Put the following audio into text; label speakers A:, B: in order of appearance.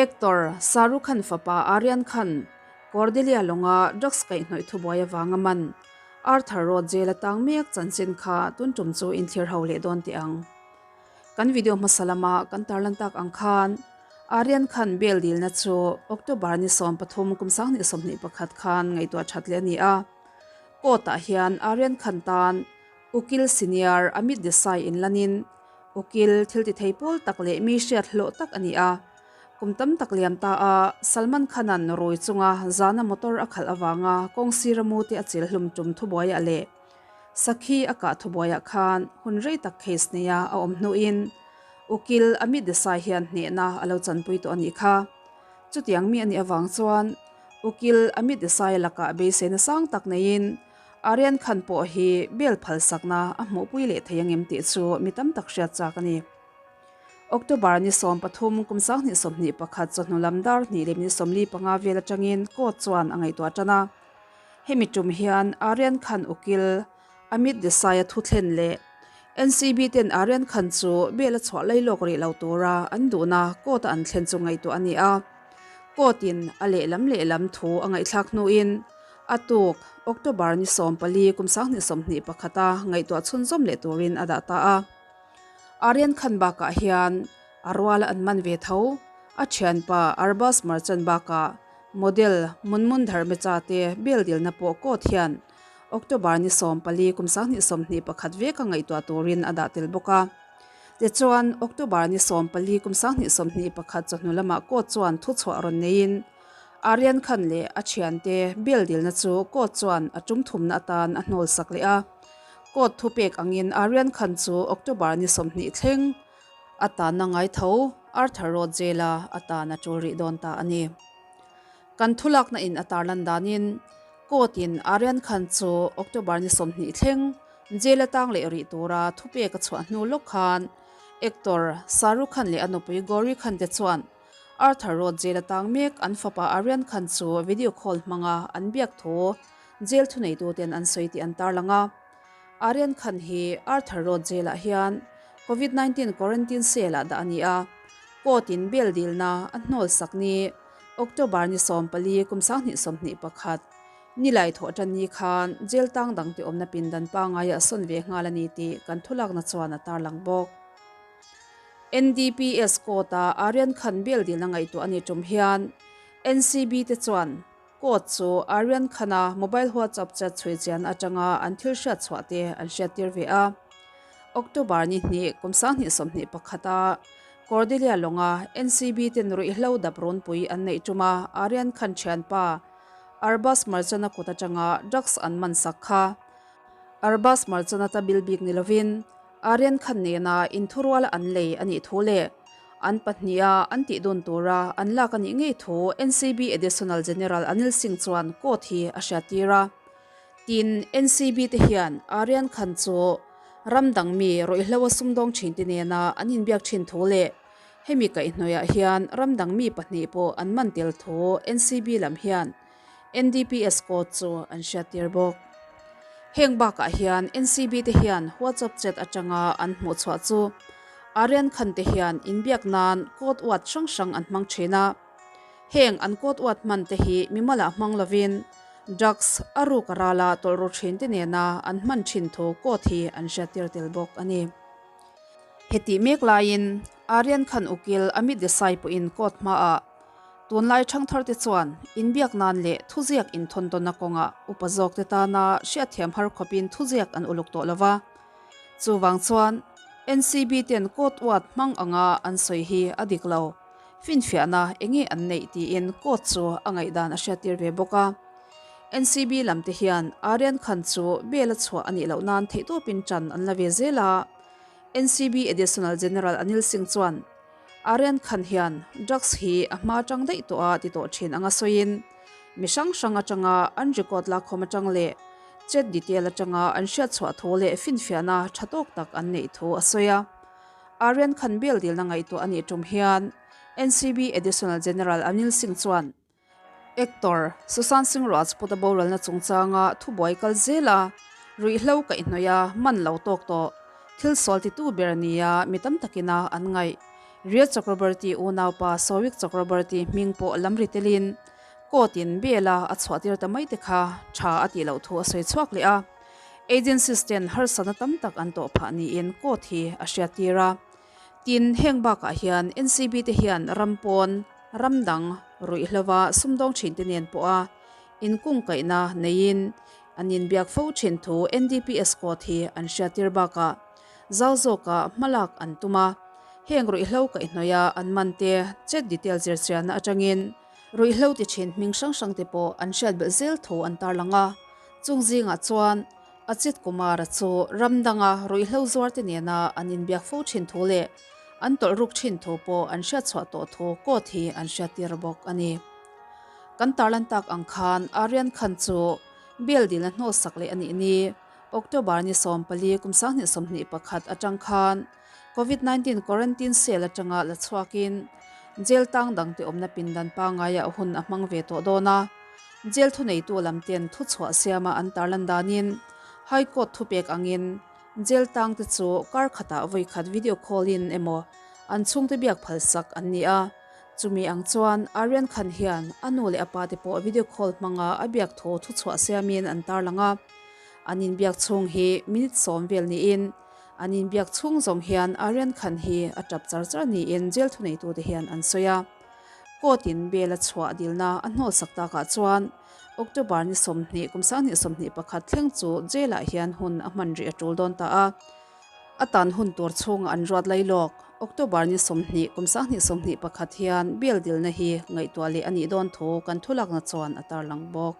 A: Actor Shahrukh Khan fapa Aryan Khan Cordelia lawnga drugs kaihhnawih thubuai avanga man Arthur Road jail a tang mek chanchin kha tun tum chu inthlir ho leh dawn teh ang. Kan video hmasa lama kan tarlan tak ang khan Aryan Khan bail dilna chu October ni 13 kum 2021 khan ngaihtuah that leh a ni a. Court-ah hian Aryan Khan tan Ukil senior Amit Desai inlanin Ukil thil ti thei pawl tak leh mi hriat hlawh tak a ni a. Kum tam tak liam ta a, Salman Khan-a'n rui chunga zana motor a khalh avanga kawng sira mu te a chil hlum tum thubuaiah leh Sakhi a kah thubuaiah khan hun rei tak case neia a awm hnuin Ukil Amit Desai hian hnehna a lo chanpui tawh a nih kha. Chutiang mi a nih avang chuan Ukil Amit Desai lakah beiseina sang tak neiin Aryan Khan pawh hi bail phalsakna a hmuhpui leh thei angem tih chu mi tam tak hriat chak a ni. October ni 13 kum 2021 chawhnu lam dar hnih leh minute 45 vel atangin court chuan a ngaihtuah tan a. Hemi tum hian Aryan Khan ukil Amit Desai-a thuthlen leh NCB ten Aryan Khan chu bail a chhuah lai lawk rih lo tura an duhna court-a an thlen chu ngaihtuah a ni a. Court-in a lehlam lehlam thu a ngaihthlak hnuin A tuk, October ni 14 kum 2021 a ngaihtuah chhunzawm leh turin a dah ta a. Aryan Khan bakah hian a ruala an man ve tho. A thianpa Arbaz Merchant bakah model Munmun Dharmecha te bail dilna pawh court hian October ni 14 kum 2021 veka ngaihtuah turin a dah tel bawk a. Tichuan, October ni 14 kum 2021 chawhnu lamah court chuan thuchhuah rawn neiin, Aryan Khan leh a thiante bail dilna chu court chuan a tum thumna atan a hnawl sak leh a. Court thupek angin Aryan Khan chu October ni 20 thleng a tanna ngai tho Arthur Road Jail-a a tan a tul rih dawn ta a ni. Kan thulakna in a tarlan danin court in Aryan Khan chu October ni 20 thleng jail a tang leh rih tura thupek a chhuah hnu lawk khan actor Shahrukh Khan leh a nupui Gauri Khan te chuan Arthur Road jail a tang mek an fapa Aryan Khan chu video call hmanga an biak thu jail thuneituten an sawi tih an tarlang a. Aryan Khan hi Arthur Road jail ah hian Covid 19 quarantine cell ah dah a ni a. Court in bail dilna a hnawl sak ni October ni 14 kum 2021 nilai thawh tan ni khan jail tang dang te awmna pindan pangai ah sawn ve nghal a ni tih kan thulakna chuan a tarlang bawk. NDPS court-a Aryan Khan bail dilna ngaihtuah a nih tum hian NCB te chuan court chu Aryan Khan-a mobile WhatsApp chat chhui chian atanga an thil hriat chhuah te an hriattir ve a. October ni hnih kum 2021 a Cordelia lawnga NCB ten ruihhlo dap runpui an neih tuma Aryan Khan thianpa Arbaz Merchant-a kut atanga drugs an man sak kha Arbaz Merchant-a ta bil bik ni lovin Aryan Khan nena inthuruala an lei a nih thu leh an pahniha an tih dun tura an lak a nih ngei thu NCB Additional General Anil Singh chuan court hi a hriattir a. Tin, NCB te hian Aryan Khan chu ram dang mi ruihhlo a sumdawng thin te nena an inbiak thin thu leh hemi kaihhnawihah hian ram dang mi pahnih pawh an man tel thu NCB lam hian NDPS court chu an hriattir bawk. Heng bakah hian NCB te hian WhatsApp chat atanga an hmuh chhuah chu Aryan Khan te hian inbiak nan code word hrang hrang an hmang thin a. Heng an code word hman te hi mimalah hmang lovin drugs a ruk a rala tawlh ru thin te nena an hman thin thu code hi an hriattir tel bawk a ni. Hetih mek laiin Aryan Khan ukil Amit Desai pawhin court hmaah Tunlai thangthar te chuan inbiak nan leh thuziak inthawn tawnna kawngah upa zawk te tana hriatthiam har khawpin thuziak an uluk tawh lo va. Chuvang chuan NCB ten court word hmang anga an sawi hi a dik lo. Finfiahna enge an neih tiin court chu a ngaihdan a hriattir ve bawk a. NCB lam te hian Aryan Khan chu bail a chhuah a nih loh nan theihtawpin ṭan an la ve zel a. NCB Additional General Anil Singh chuan Aryan Khan hian drugs hi a hma atang daih tawh a ti tawh thin anga sawiin mi hrang hrang atanga an record lakkhawm atang leh chat detail atanga an hriat chhuah thu leh finfiahna tha tawk tak an neih thu a sawi a. Aryan Khan bail dilna ngaihtuah a nih tum hian NCB Additional General Anil Singh chuan Actor Sushant Singh Rajput-a boralna chungchanga thubuai kal zel a, ruihhlo kaihhnawih a man lo tawk tawh. Thil sual titu ber nia mi tam takina an ngaih. Rhea Chakraborty unaupa Showik Chakraborty hming pawh lam ri telin court in bail a a chhuahtir ta mai te kha tha a tih loh thu a sawi chhuak leh a. Agencies ten harsatna tam tak an tawh phah niin court hi a hriattir a. Tin, heng bakah hian NCB te hian ram pawn, ram dang, ruihhlova sumdawng thin te nen pawha inkungkaihna neiin an inbiak fo thin thu NDPS court hi an hriattir bakah zau zawka hmalak an tum a. Heng ruihhlo kaihhnawih a an man te chet detail zirchianna atangin ruihhlo ti thin hming hrang hrang te pawh an hriat belh zel thu an tarlang a. Chung zingah chuan Ajit Kumar-a chu ram danga ruihhlo zuar te nena an inbiak fo thin thu leh an tawlh ruk thin thu pawh an hriat chhuah tawh thu court hi an hriattir bawk a ni. Kan tarlan tak ang khan Aryan Khan chu bail dilna hnawhsak leh a nih ni. October ni 14 kum 2021 atang khan Covid 19 quarantine cell atanga la chhuakin jail tang dangte awmna pindan pangaiah hun a hmang ve tawh dawn a. Jail thuneitu lam ten thuchhuah siama an tarlan danin High Court thupek angin jail tangte chu kar khatah vawi khat video call in emaw an chhungte biak phalsak an ni a. Chumi ang chuan Aryan Khan hian a nu leh a pa te pawh video call hmanga a biak thu thuchhuah siamin an tarlang a. An inbiak chhung hi minute 10 vel niin an inbiak chhung zawng hian Aryan Khan hi a tap char char niin jail thuneitute hian an sawi a. Court in bail a chhuah dilna a hnawlsak takah chuan October ni 20 kum 2021 thleng chu jail ah hian hun a hman rih a tul dawn ta a. A tan hun tur chhunga an ruat lai lawk October ni 20 kum 2021 hian bail dilna hi ngaihtuah leh a nih dawn thu kan thulakna chuan a tarlang bawk.